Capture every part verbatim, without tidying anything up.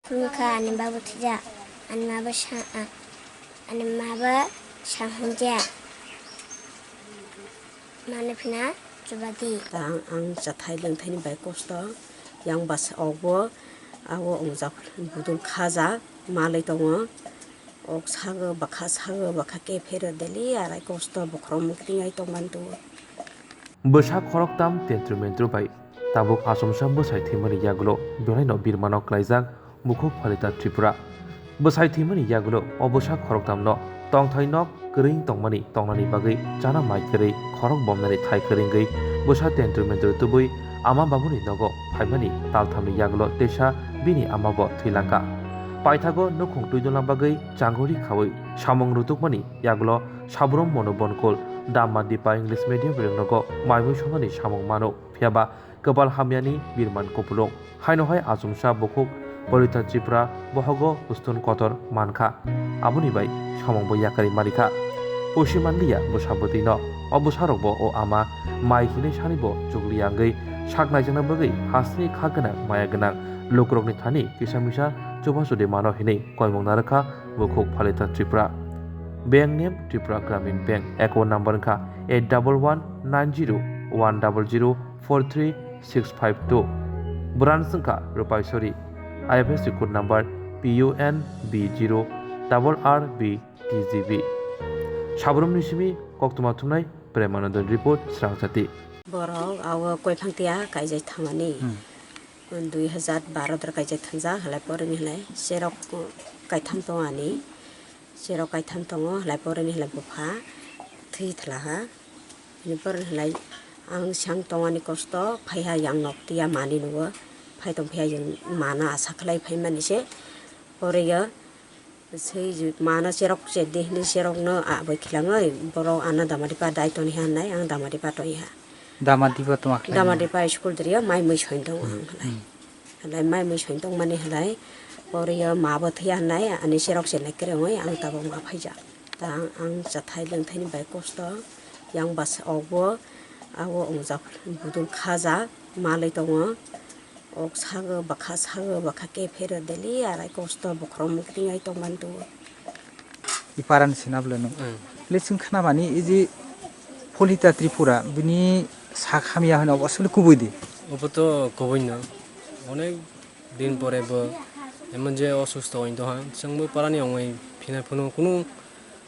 Khulumkha ani babu thwijak, ani ma bo sa-, a-, ani ma bo sanghunjak, mano phina chubadi. Ta ang, ang chathai lwngthaini bai kosto, yang basa okbo, abo wngjak budul khajak, malwi tongo, ok sago, bwkha sago, bwkha kephero daily arai kosto, bokhorok mukti ai tongmani tongo. Bwsa khoroktam tentru mentru bai tabuk achomsa bwsai thwimani yagulo belaino birmano klaijak Mukhuk Phalita Tripura. Bwsai thwimani yagulo o bwsa khoroktamno tongthai nok kwrwi tongmani tongnani bagwi chana mai kwrwi khorok bomnani thai kwrwngwi bwsa tentru mentru tubui ama babuni nogo phaimani talthamni yagulo teisa bini ama bo thwi langkha. Paithago nukhung twi dulna bagwi changori khaui samung rutukmani yagulo Sabrum Monobon Kul Damma Dipa English Medium Rengnogo maimui sonani samung mano, phiyaba kwpal hamyani birman kupulung. Haino hai achomsa bukhuk Polita Tripura bohogo hustun kotor mankha, aboni bai samungbo yakarwi malikha. Pusi manliya bwsa bwtwino, o bwsarokbo o ama mai hinwi sanibo chukliya wngwi sak naijakna bagwi hasni kha gwnang maya gwnang lukurokni thani kisa misa chubachu de mano hinwi koimung narwkha Bukhuk Phalita Tripura. Bank name Tripura Gramin Bank, account number wngkha eight double one nine zero one double zero four three six five two. Branch wngkha Rupaisori. I F S C code number P U N B zero double R B T G B. Sabrumni simi koktwma thumnai Premanandan report Srangchati. Borok awo koiphang tiya kaijai thangmani. Hmm. Dui hazar baro dor kaijai thangjak, halai porini halai cherok kaitham tongo ani. Cherok kaitham tongo, halai porini halai bupha thwi thlaha. Bini porini halai ang sang tongani kosto, phaiha yang nok tiya mani nugo. Phai tong phiya yang mana asa khlai phaimani se. Poriyo Sei je mano cherok che de hini cherokno a bai khilangoi, borok ano damadipa dai toni ha nai, ang damadipa toni ha. Damadipa tongma khlai? Damadipa school drio mai mui soin tong ang halai. Hmm. Halai mai mui soin tong mani halai, poriyo ma bo thia nai, ani cherok che nai kre oi, ang tabok ma phaija. Ta ang, ang chathai lwngthaini bai kosto, yang bas okbo, awo ongjak budul khaja, malai tongo. Ok sago, bwkha sago, bwkha kephero daily arai kosto bokhorok mukti ai tongmani tongo. Iparan sinablo no. Hmm. Le chwng khnamani iji Pholita Tripura bini sak hamya hwnwi obo aswk kubui di? Obo to kubui no. Onek din pore bo emon je osusto oi doha. Chwngbo parani ongoi phina phunu kunu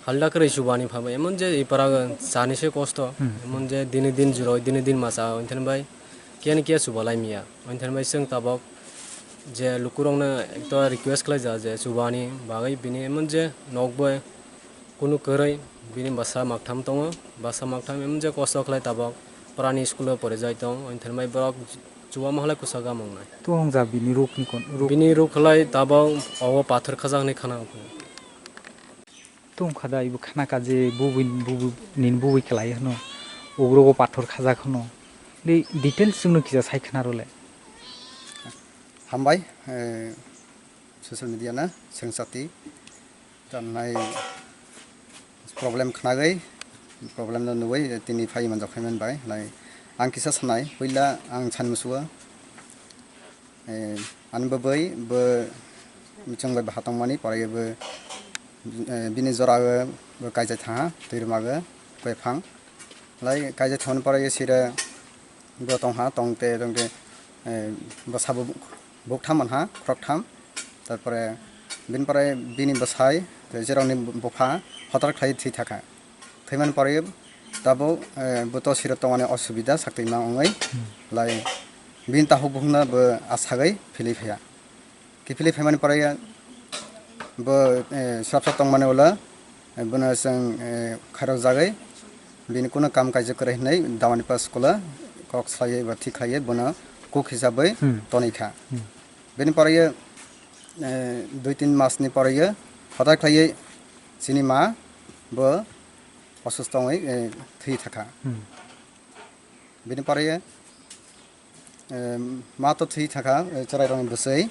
halda kwrwi chubani phabo. Emon je ipara chani se kosto. Hmm. Emon je dini din juroi, dini din macha, ointhen bai kiyan kiya chubalai miya. Ointhen bai chwng tabok je lukurokno ekta request khlai ja je chubani bagwi bini emon je nok bai kunu kwrwi bini bwsa maktham tongo, bwsa maktham emon je kosto khlai tabok prani school o porijai tong, ointhen bai borok chuba mahalai kusa gamung nai. Tong ja bini ruk ni kon, ruk. Bini ruk khlai tabok obo pathor khajak hinwi khana. Tong kha da, ibo khana kha je bubui, bubui, nini bubui kwlai hwno, ugrogo pathor khajak hwno. Di details chwngno kisa sai khna rwle. Hambai, eh, social media na, Sengchati, tanai problem khnagwi, problem no nugwi, tini phai manjak phai man bai, lai ang kisa sanai, puila ang san musuwa, Eh, ani bo bwrwi bo chwng bai baha tongmani, pore bo, eh, bini jora o bo kaijai thaha, twi rwma o, bwphang. Lai kaijai thangmani pore sira bo tongha, tongte, tongte, eh, bo sabo buk tham manha, khorok tham. Tarpore bini pore bini bwsai, tei jerokni bupha hotar khlai thwi thakha. Thwimani pore tabuk, eh, buto siro tongmani osubida saktwi ma wngwi, hmm, lai bini takhuk bukhukno bo asagwi philwi phaiya. Kiphilwi phaimani pore bo, eh, swrapsa tongmani ulo, eh, bono chwng, eh, khairok jagwi bini kunu kam kaijak kwrwi hinwi damani pa school o kok salaiwi eba thik khlaiwi bono kuk hisabwi, hmm, tonwi kha. Hmm. Bini pore, eh, dui tin mas ni pore hotai khlaiwi chini ma bo osusto wngwi, eh, thwi thakha. Hmm. Bini pore, eh, ma to thwi thakha, eh, chwrairokni bwswi,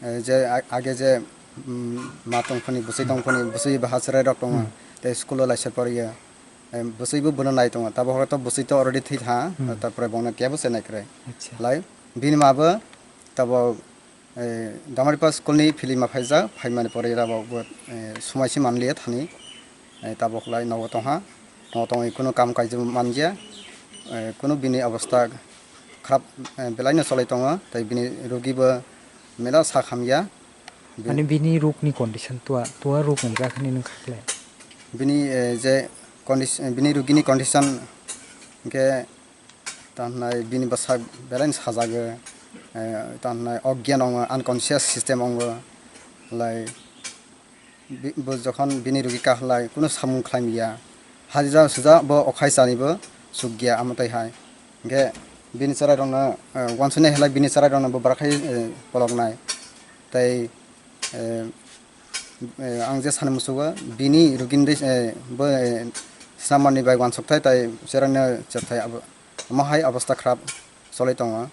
eh, je a-, age je, mm, ma tongphani bwswi tongphani bwswi baha chwrairok tongo. Hmm. Tei school o laisa pore, eh, bwswi bo bono nai tongo. Tabok horo to bwswi to already thwi tha, hmm, tarpore bongno kebo se nai kwrwi. Acha. Lai bini ma bo tabok Eh, Damaripa school ni philima phaijak, phaimani pore tabok bo, eh, sumai se manliya thani, eh, tabok lai nogo tongha, nogo tongwi kunu kam kaijak manjya, eh, kunu bini obostha khrap, eh, belai no cholai tongo, tei bini rugi bo mela sak hamya. Bi- Mane bini ruk ni condition tua, tua ruk wngjak hinwi nwng kha khlai. Bini, eh, je condi-, bini rugi ni condition hwnkhe, tamo hwnai bini bwsak belai no sajago, eh, tamo hwnai ogyan wngo, unconscious system wngo, lai bi-, bo jokhon bini rugi kahlai kunu samung khlai ya, hajira suja bo okhai chani bo sukya amo tai hai. Hwnkhe bini cherai rokno, eh, uansuknai halai bini cherai rokno bo bwrwk khai, eh, koloknai. Tei, eh, eh, ang je sani musugo bini rugini, eh, bo, eh, snamani bai uansukthai tai cherano chepthai abo, omo hai obostha khrap cholai tongo.